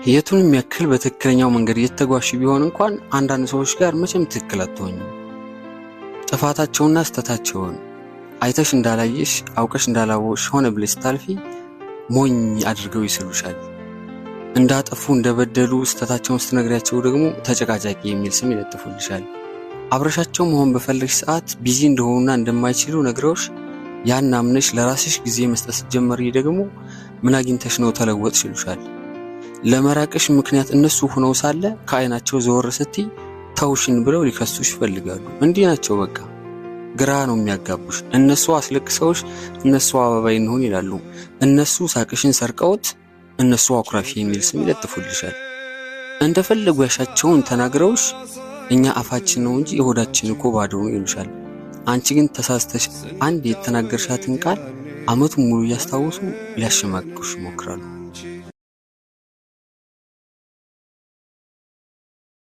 የቱንም ያክል በትክክለኛው መንገድ እየተጓዝሽ ቢሆን እንኳን አንዳንድ ሰዎች ጋር መቼም ትክክል አትሆኝም። ጥፋታቸውና ስህተታቸውን አይተሽ እንዳላየሽ፣ አውቀሽ እንዳላወቅሽ ሆነ ብለሽ ስታልፊ ሞኝ አድርገው ይስሉሻል። እንዳጠፉ፣ እንደበደሉ ስህተታቸውን ስትነግሪያቸው ደግሞ ተጨቃጫቂ የሚል ስም ይለጥፉልሻል። አብረሻቸው መሆን በፈለግሽ ሰዓት busy እንደሆኑና እንደማይችሉ ነግረውሽ ያን አምነሽ ለራስሽ ጊዜ መስጠት ስትጀምሪ ደግሞ ምን አግኝተሽ ነው ተለወጥሽ ይሉሻል። ለመራቅሽ ምክንያት እነሱ ሆነው ሳለ ከአይናቸው ዘወር ስትይ ተውሽን ብለው ሊከሱሽ ይፈልጋሉ። እንዲህ ናቸው በቃ። ግራ ነው የሚያጋቡሽ። እነሱ አስለቅሰውሽ እነሱ አበባይ እንሆን ይላሉ። እነሱ ሳቅሽን ሰርቀውት እነሱ አኩራፊ የሚል ስም ይለጥፉልሻል። እንደፈለጉ ያሻቸውን ተናግረውሽ እኛ አፋችን ነው እንጂ የሆዳችን እኮ ባዶ ነው ይሉሻል። አንቺ ግን ተሳስተሽ አንድ የተናገርሻትን ቃል አመቱን ሙሉ እያስታወሱ ሊያሸማቅቁሽ ይሞክራሉ።